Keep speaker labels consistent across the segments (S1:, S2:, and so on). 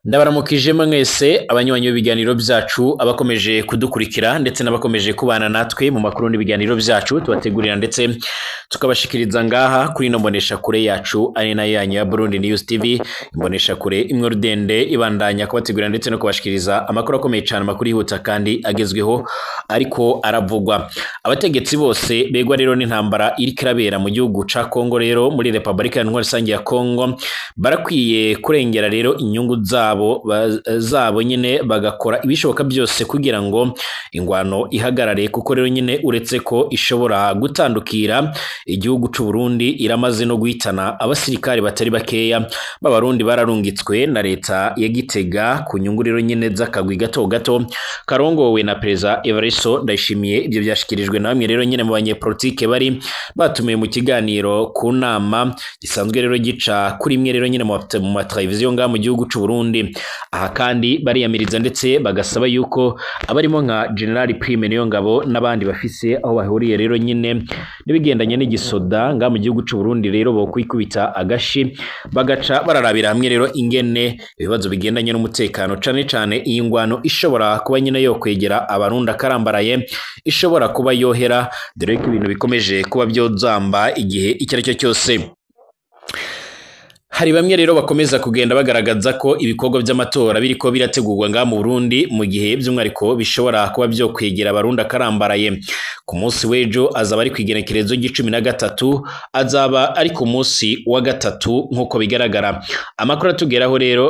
S1: Ndabaramukije mwese abanywanyi b'ibiganiro byacu, abakomeje kudukurikira ndetse n'abakomeje kubana natwe mu makuru n'ibiganiro byacu tubategurira ndetse tukabashikiriza ngaha kuri ino mbonesha kure yacu ari nayo yanyu ya Burundi News TV, imbonesha kure imwe rudende ibandanya kubategurira ndetse no kubashikiriza amakuru akomeye cyane, amakuru yihuta kandi agezweho ariko aravugwa. Abategetsi bose begwa rero n'intambara iriko irabera mu gihugu ca Kongo, rero muri Republika Iharanira Rusange ya Kongo, barakwiye kurengera rero inyungu zabo nyine, bagakora ibishoboka byose kugira ngo ingwano ihagarare, kuko rero nyine uretse ko ishobora gutandukira igihugu c'u Burundi, iramaze no guhitana abasirikari batari bakeya b'Abarundi bararungitswe na leta ya Gitega ku nyungu rero nyine z'akagwi gato gato karongowe na Perezida Evaristo Ndayishimiye. Ibyo byashikirijwe na bamwe rero nyine mu banyepolitike bari batumiwe mu kiganiro ku nama gisanzwe rero gica kuri imwe rero nyine mu mateleviziyo ngaha mu gihugu c'u Burundi. Aha kandi bariyamiriza ndetse bagasaba yuko abarimo nka General Prime Niyongabo n'abandi bafise aho bahuriye rero nyine n'ibigendanye n'igisoda ngaha mu gihugu c'u Burundi rero bo kwikubita agashi, bagaca bararabira hamwe rero ingene ibibazo bigendanye n'umutekano, cane cane iyi ngwano ishobora kuba nyine yo kwegera Abarundi akarambaraye, ishobora kuba yohera, dore ko ibintu bikomeje kuba byozamba igihe icyo ari cyo cyose. Hari bamwe rero bakomeza kugenda bagaragaza ko ibikorwa by'amatora biriko birategurwa ngaha mu Burundi, mu gihe by'umwihariko bishobora kuba byo kwegera Abarundi akarambaraye. Ku munsi w'ejo azaba ari kw'igenekerezo ry'icumi na gatatu, azaba ari ku munsi wa gatatu nk'uko bigaragara. Amakuru atugeraho rero,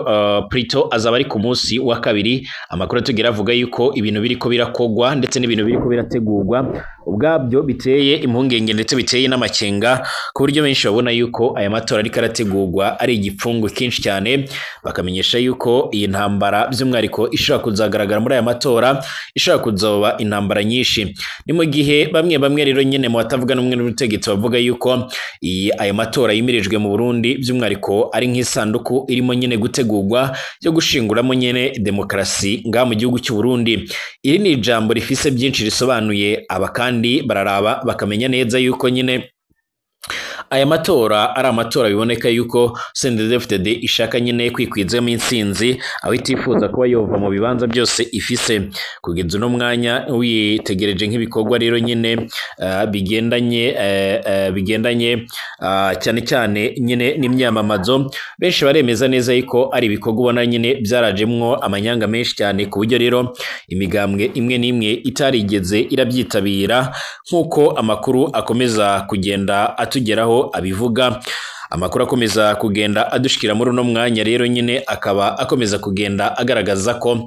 S1: plutôt azaba ari ku munsi wa kabiri. Amakuru atugera avuga yuko ibintu biriko birakogwa ndetse n'ibintu biriko birategurwa ubwabyo biteye impungenge ndetse biteye n'amakenga, ku buryo benshi babona yuko aya matora ariko arategurwa ari igipfungu kinshi cyane, bakamenyesha yuko iyi ntambara by'umwihariko ishobora kuzagaragara muri aya matora, ishobora kuzoba intambara nyinshi. Ni mu gihe bamwe bamwe rero nyine mu batavuga n'umwe n'ubutegetsi bavuga yuko iyi ayo matora yimirijwe mu Burundi by'umwihariko ari nk'isanduku irimo nyine gutegurwa yo gushinguramo nyine demokarasi ngaha mu gihugu cy'u Burundi. Iri ni ijambo rifise byinshi risobanuye. Aba kandi bararaba bakamenya neza yuko nyine aya matora ari amatora biboneka yuko CNDD-FDD ishaka nyine kwikwizamo intsinzi, aho itifuza kuba yova mu bibanza byose ifise kugeza uno mwanya. Witegereje nk'ibikorwa rero nyine bigendanye cyane cyane nyine n'imyamamazo, benshi baremeza neza yuko ari ibikorwa ubona nyine byarajemwo amanyanga menshi cyane, ku buryo rero imigambwe imwe n'imwe itarigeze irabyitabira, nk'uko amakuru akomeza kugenda atugeraho abivuga. Amakuru akomeza kugenda adushikira muri uno mwanya rero nyine akaba akomeza kugenda agaragaza ko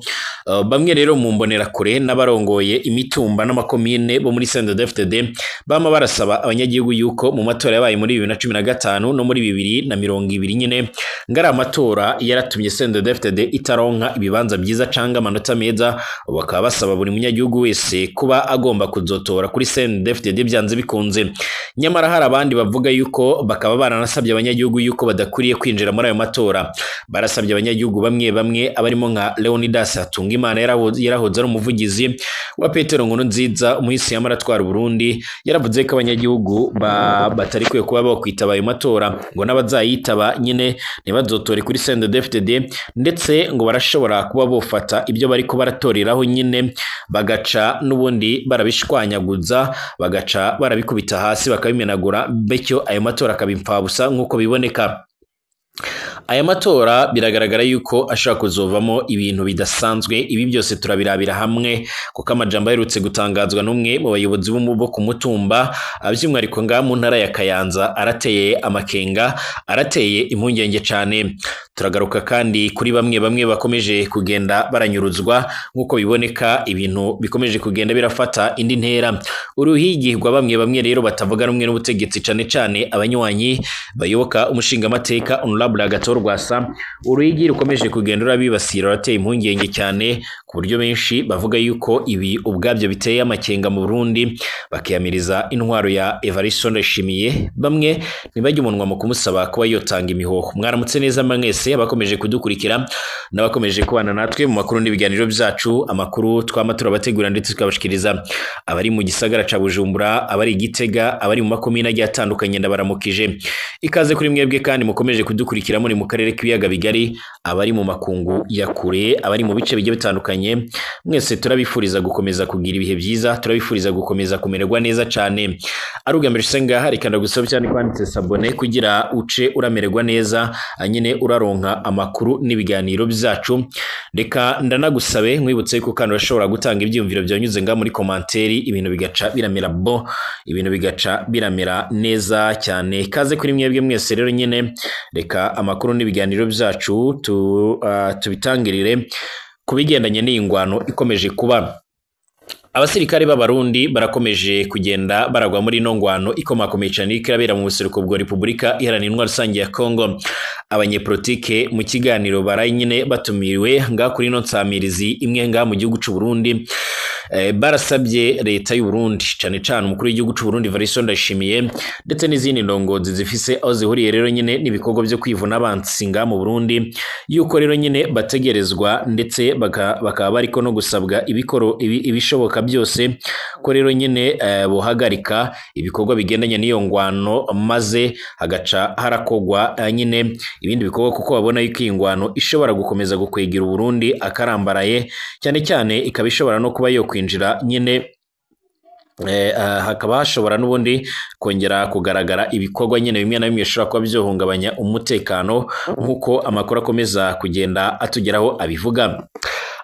S1: bamwe rero mu mbonerakure n'abarongoye imitumba n'amakomine bo muri CNDD-FDD bama barasaba abanyagihugu yuko mu matora yabaye muri 2015 no muri 2020 nyine ngo ari amatora yaratumye CNDD-FDD itaronka ibibanza byiza canga amanota meza, bakaba basaba buri munyagihugu wese kuba agomba kuzotora kuri CNDD-FDD byanze bikunze. Nyamara hari abandi bavuga yuko bakaba baranasabye abanyagihugu yuko badakwiriye kwinjira muri ayo matora. Barasabye abanyagihugu bamwe bamwe, abarimo nka Leonidas Hatungimana yarahoze ari umuvugizi wa Petero Nkurunziza umuhisi yamara atwara Burundi, yaravuze ko abanyagihugu batari kwiye kuba bakwitaba ayo matora, ngo n'abazayitaba nyine ntibazotore kuri CNDD-FDD, ndetse ngo barashobora kuba bofata ibyo bariko baratoreraho nyine bagaca n'ubundi barabishwanyaguza, bagaca barabikubita hasi, bakabimenagura, bityo ayo matora akaba impfabusa. Nk'uko biboneka, aya matora biragaragara yuko ashobora kuzovamo ibintu bidasanzwe. Ibi byose turabirabira hamwe, kuko amajambo aherutse gutangazwa n'umwe mu bayobozi bo ku mutumba, by'umwihariko ngaha mu ntara ya Kayanza, arateye amakenga, arateye impungenge cyane. Turagaruka kandi kuri bamwe bamwe bakomeje kugenda baranyuruzwa. Nk'uko biboneka, ibintu bikomeje kugenda birafata indi ntera. Uruhigi rwa bamwe bamwe rero batavuga rumwe n'ubutegetsi, cane cane abanywanyi bayoboka umushingamateka Honorable Agathon Rwasa, uruhigi rukomeje kugenda rurabibasira rurateye impungenge cyane, ku buryo benshi bavuga yuko ibi ubwabyo biteye amakenga mu Burundi, bakiyamiriza intwaro ya Evariste Ndayishimiye. Bamwe ntibajya umunwa mu kumusaba kuba yotanga imihoho. Mwaramutse neza mwese. mwese abakomeje kudukurikira n'abakomeje kubana natwe mu makuru n'ibiganiro byacu, amakuru twama turabategura ndetse tukabashikiriza abari mu gisagara ca Bujumbura, abari i Gitega, abari mu makomine agiye atandukanye, ndabaramukije. Ikaze kuri mwebwe kandi mukomeje kudukurikira muri mu karere k'ibiyaga bigari, abari mu makungu ya kure, abari mu bice bigiye bitandukanye, mwese turabifuriza gukomeza kugira ibihe byiza, turabifuriza gukomeza kumererwa neza cyane. Arugambere senga reka ndagusaba cyane kwanditse sabone kugira uce uramererwa neza, nyine uraronka amakuru n'ibiganiro byacu. Reka ndanagusabe nkwibutse ko kandi urashobora gutanga ibyiyumviro byanyuze nga muri komanteri, ibintu bigaca biramera bo, ibintu bigaca biramera neza cyane. Kaze kuri mwebwe mwese rero nyine, reka amakuru n'ibiganiro byacu tubitangirire kubigendanye n'ingwano ikomeje kuba. Abasirikare b'Abarundi barakomeje kugenda baragwa muri ino ngwano ikomakomeye cyane irabera mu buseruko bwa Repubulika Iharanira Intwaro Rusange ya Kongo. Abanyepolitike mu kiganiro baraye nyine batumiriwe nga kuri ino nsamirizi imwe nga mu gihugu c'u Burundi, barasabye leta y'u Burundi cyane cyane umukuru w'igihugu c'u Burundi Evariste Ndayishimiye ndetse n'izindi ndongozi zifise aho zihuriye rero nyine n'ibikorwa byo kwivuna abansi nga mu Burundi, yuko rero nyine bategerezwa ndetse bakaba bariko no gusabwa ibikoro ibishoboka byose ko rero nyine bohagarika ibikorwa bigendanye n'iyo ngwano, maze hagaca harakogwa nyine ibindi bikorwa, kuko babona yuko iyi ngwano ishobora gukomeza gukwegera Uburundi akarambaraye, cyane cyane ikaba ishobora no kuba yo kwinjira nyine hakaba hashobora n'ubundi kongera kugaragara ibikorwa nyine bimwe na bimwe bishobora kuba byohungabanya umutekano, nk'uko amakuru akomeza kugenda atugeraho abivuga.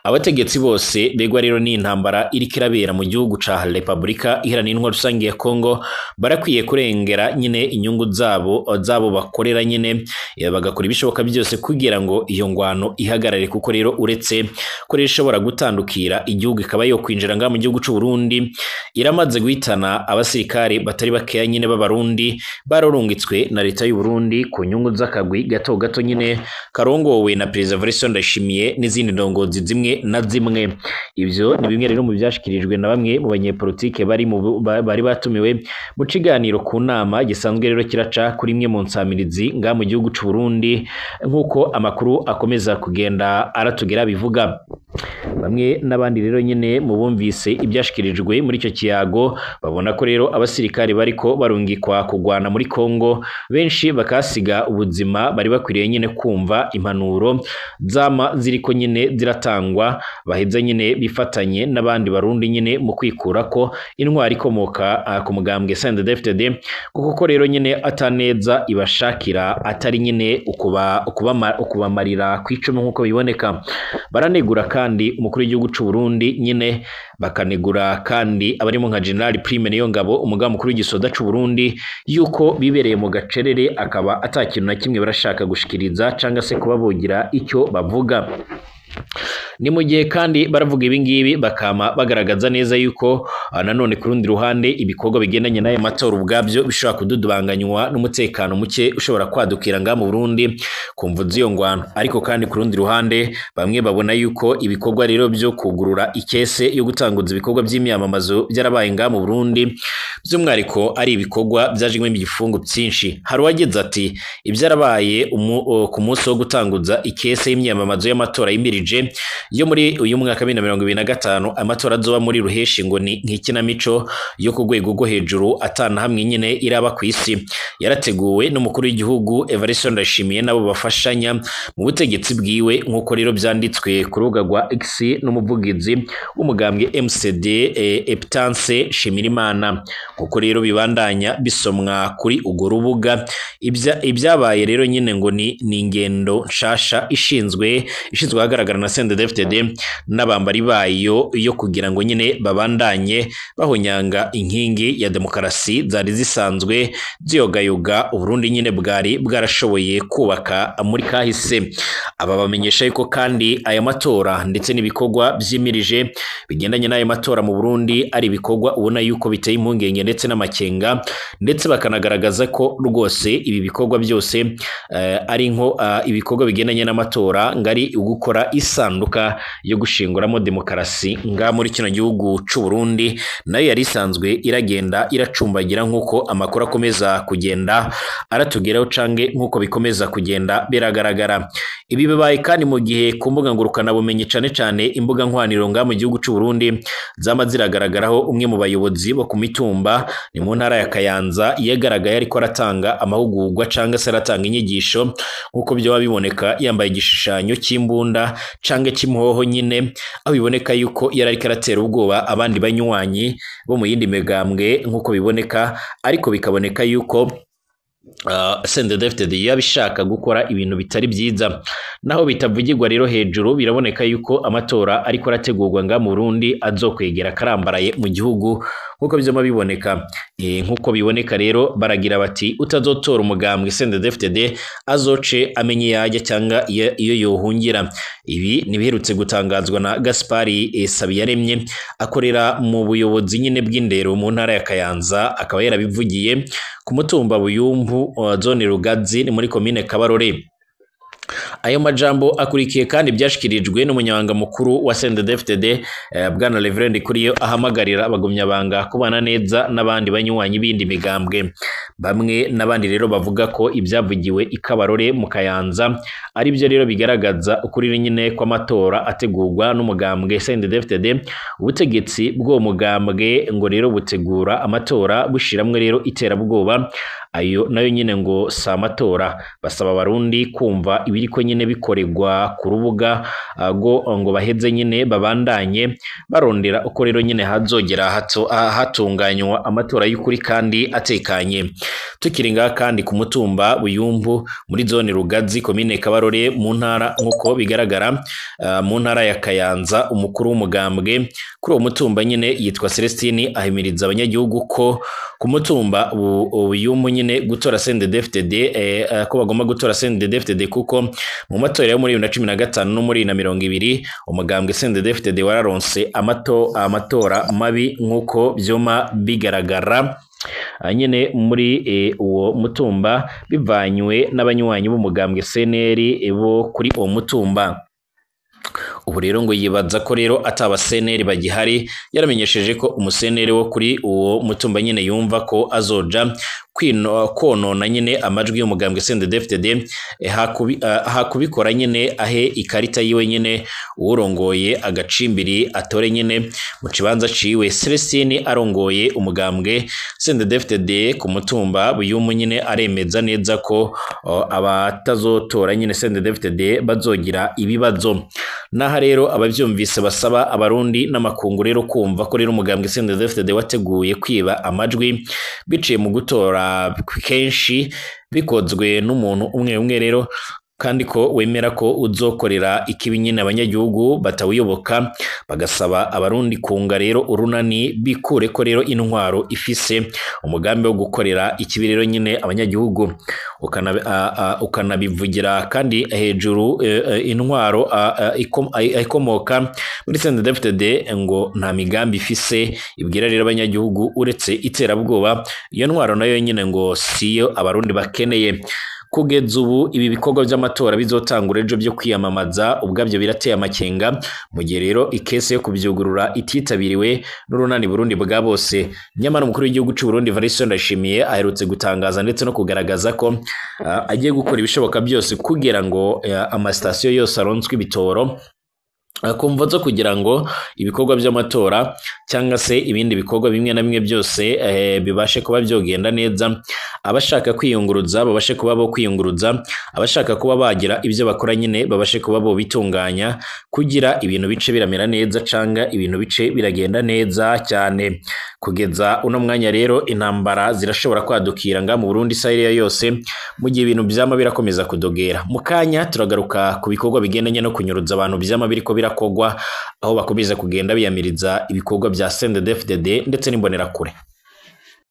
S1: Abategetsi bose begwa rero ni intambara iriko irabera mu gihugu ca Repubulika Iharanira Intwaro Rusange ya Kongo barakwiye kurengera nyine inyungu zabo bakorera nyine, bagakora ibishoboka byose kugira ngo iyo ngwano ihagarare, kuko rero uretse ko rero ishobora gutandukira igihugu ikaba yo kwinjira nga mu gihugu c'u Burundi, iramaze guhitana abasirikare batari bakeya nyine b'Abarundi barorungitswe na leta y'u Burundi ku nyungu z'akagwi gato gato nyine karongowe na Perezida Evariste Ndayishimiye n'izindi ndongozi zimwe na zimwe. Ivyo ni bimwe rero mu byashikirijwe na bamwe mu banyepolitike bari batumiwe mu kiganiro ku nama gisanzwe rero kiraca kuri imwe mu nsamirizi nga mu gihugu c'u Burundi, nk'uko amakuru akomeza kugenda aratugera bivuga. Bamwe n'abandi rero nyine mu bumvise ibyashikirijwe muri icyo kiyago babona ko rero abasirikare bariko barungikwa kugwana muri Kongo benshi bakasiga ubuzima, bari bakwiriye nyine kumva impanuro zama ziriko nyine ziratangwa, baheza nyine bifatanye n'abandi barundi nyine mu kwikura ko intwari ikomoka ku mugambwe CNDD-FDD, kuko ko rero nyine ataneza ibashakira atari nyine ukubamarira kw'icumu nk'uko biboneka. Baranegura kandi umukuru w'igihugu c'u Burundi nyine, bakanegura kandi abarimo nka General Prime Niyongabo umugaba mukuru w'igisoda c'u Burundi, yuko bibereye mu gacerere akaba atakintu na kimwe barashaka gushikiriza canga se kuba bogira icyo bavuga. Ni mu gihe kandi baravuga ibi ngibi bakama bagaragaza neza yuko nanone ku rundi ruhande ibikorwa bigendanye n'ayo matora ubwabyo bishobora kududubanganywa n'umutekano muke ushobora kwadukira nga mu Burundi ku mvu z'iyo ngwano. Ariko kandi ku rundi ruhande bamwe babona yuko ibikorwa rero byo kugurura ikese yo gutanguza ibikorwa by'imyamamazo byarabaye nga mu Burundi, by'umwihariko ari ibikorwa byajemo igifungo byinshi. Hari uwagize ati ibyarabaye ku munsi wo gutanguza ikese y'imyamamazo y'amatora yimirije yo muri uyu mwaka 2025, amatora azoba muri ruheshi ngo ni nk'ikinamico yo ku rwego rwo hejuru atana hamwe nyine iraba ku isi, yarateguwe n'umukuru w'igihugu Evariste Ndayishimiye nabo bafashanya mu butegetsi bwiwe, nk'uko rero byanditswe ku rubuga rwa X n'umuvugizi w'umugambwe MCD Epitance Shimirimana, nk'uko rero bibandanya bisomwa kuri urwo rubuga. Ibyabaye rero nyine ngo ni ingendo nshasha ishinzwe ahagaragara na CNDD-FDD n'abambari bayo yo kugira ngo nyine babandanye bahonyanga inkingi ya demokarasi zari zisanzwe ziyogayoga Uburundi nyine bwari bwarashoboye kubaka muri kahise. Aba bamenyesha yuko kandi aya matora ndetse n'ibikorwa vyimirije bigendanye n'aya matora mu Burundi ari ibikorwa ubona yuko biteye impungenge ndetse n'amakenga, ndetse bakanagaragaza ko rwose ibi bikorwa byose ari nko ibikorwa bigendanye n'amatora ngari ugukora isanduka gahunda yo gushinguramo demokarasi nga muri kino gihugu c'u Burundi nayo yari isanzwe iragenda iracumbagira nk'uko amakuru akomeza kugenda aratugeraho cange nk'uko bikomeza kugenda biragaragara. Ibi bibaye kandi mu gihe ku mbuga ngurukana bumenyi cane cane imbuga nkwaniro nga mu gihugu c'u Burundi zama ziragaragaraho umwe mu bayobozi bo ku mitumba ni mu ntara ya Kayanza yagaragaye ariko aratanga amahugurwa canga se aratanga inyigisho nk'uko byoba biboneka yambaye igishushanyo cy'imbunda cange cy'imhoho nyine, aho biboneka yuko yari ariko aratera ubwoba abandi banywanyi bo mu yindi migambwe nk'uko biboneka, ariko bikaboneka yuko CNDD-FDD yabishaka gukora ibintu bitari byiza. Naho bitavugirwa rero hejuru, biraboneka yuko amatora ariko arategurwa nga mu Burundi azokwegera karambaraye mu gihugu nkuko bizoma biboneka. Nkuko biboneka rero baragira bati utazotora umugambwe CNDD-FDD azoce amenye yajya cyangwa iyo yohungira. Ibi nibiherutse gutangazwa na Gaspari Sabiyaremye akorera mu buyobozi nyine bw'indero mu ntara ya Kayanza, akaba yarabivugiye ku mutumba Buyumbu zone Rugazi ni muri komine Kabarore. Ayo majambo akurikiye kandi byashikirijwe n'umunyamabanga mukuru wa CNDD-FDD bwana Reverend Kuriyo, ahamagarira abagumyabanga kubana neza n'abandi banywanyi bindi migambwe. Bamwe n'abandi rero bavuga ko ibyavugiwe i Kabarore mu Kayanza ari byo rero bigaragaza ukuri nyine kw'amatora ategurwa n'umugambwe CNDD-FDD. Ubutegetsi bw'uwo mugambwe ngo rero butegura amatora bushiramwe rero iterabwoba, ayo nayo nyine ngo si amatora. Basaba abarundi kumva ibiriko nyine bikoregwa ku rubuga ngo baheze nyine babandanye barondera uko rero nyine hazogera hatunganywa amatora y'ukuri kandi atekanye. Tukiri ngaha kandi ku mutumba Buyumbu muri zone Rugazi komine Kabarore mu ntara nkuko bigaragara mu ntara ya Kayanza, umukuru w'umugambwe kuri uwo mutumba nyine yitwa Celestine ahimiriza abanyagihugu ko ku mutumba Buyumbu nyine gutora CNDD-FDD, ko bagomba gutora CNDD-FDD kuko mu matora yo muri 2015 no muri 2020 umugambwe CNDD-FDD wararonse amatora mabi nkuko byoma bigaragara nyine muri uwo mutumba bivanywe n'abanywanyi b'umugambwe CNL bo kuri uwo mutumba. Ubu rero ngo yibaza ko rero ataba CNL bagihari, yaramenyesheje ko umuseneri wo kuri uwo mutumba nyine yumva ko azoja konona nyine amajwi y'umugambwe CNDD-FDD, hakubikora nyine ahe ikarita yiwe nyine urongoye agacimbiri atore nyine mu kibanza ciwe. Celestine arongoye umugambwe CNDD-FDD ku mutumba Buyumbu nyine aremeza neza ko abatazotora nyine CNDD-FDD bazogira ibibazo. Naha rero abavyumvise basaba abarundi n'amakungu rero kumva ko rero umugambwe CNDD-FDD wateguye kwiba amajwi biciye mu gutora kenshi bikozwe n'umuntu umwe umwe rero, kandi ko wemera ko uzokorera ikibi nyine abanyagihugu batawuyoboka. Bagasaba abarundi kunga rero urunani bikure ko rero intwaro ifise umugambi wo gukorera ikibi rero nyine abanyagihugu, ukanabivugira kandi hejuru intwaro ikomoka muri CNDD-FDD ngo nta migambi ifise ibwira rero abanyagihugu uretse iterabwoba. Iyo ntwaro nayo nyine ngo siyo abarundi bakeneye. Kugeza ubu ibi bikorwa by'amatora bizotangura ejo byo kwiyamamaza ubwabyo birateye amakenga, mu gihe rero ikese yo kubyugurura ititabiriwe n'urunani Burundi bwa bose. Nyamara umukuru w'igihugu cy'u Burundi Evariste Ndayishimiye aherutse gutangaza ndetse no kugaragaza ko agiye gukora ibishoboka byose kugira ngo amasitasiyo yose aronswe ibitoro kumva zo kugira ngo ibikorwa by'amatora cyangwa se ibindi bikorwa bimwe na bimwe byose bibashe kuba byogenda neza, abashaka kwiyunguruza babashe kuba bo kwiyunguruza, abashaka kuba bagira ibyo bakora nyine babashe kuba bo bitunganya kugira ibintu bice biramera neza canga ibintu bice biragenda neza cyane. Kugeza uno mwanya rero intambara zirashobora kwadukira nga mu Burundi isaha yose mu gihe ibintu byama birakomeza kudogera. Mu kanya turagaruka ku bikorwa bigendanye no kunyuruza abantu byama biriko birakogwa, aho bakomeza kugenda biyamiriza ibikorwa bya CNDD-FDD ndetse n'imbonerakure.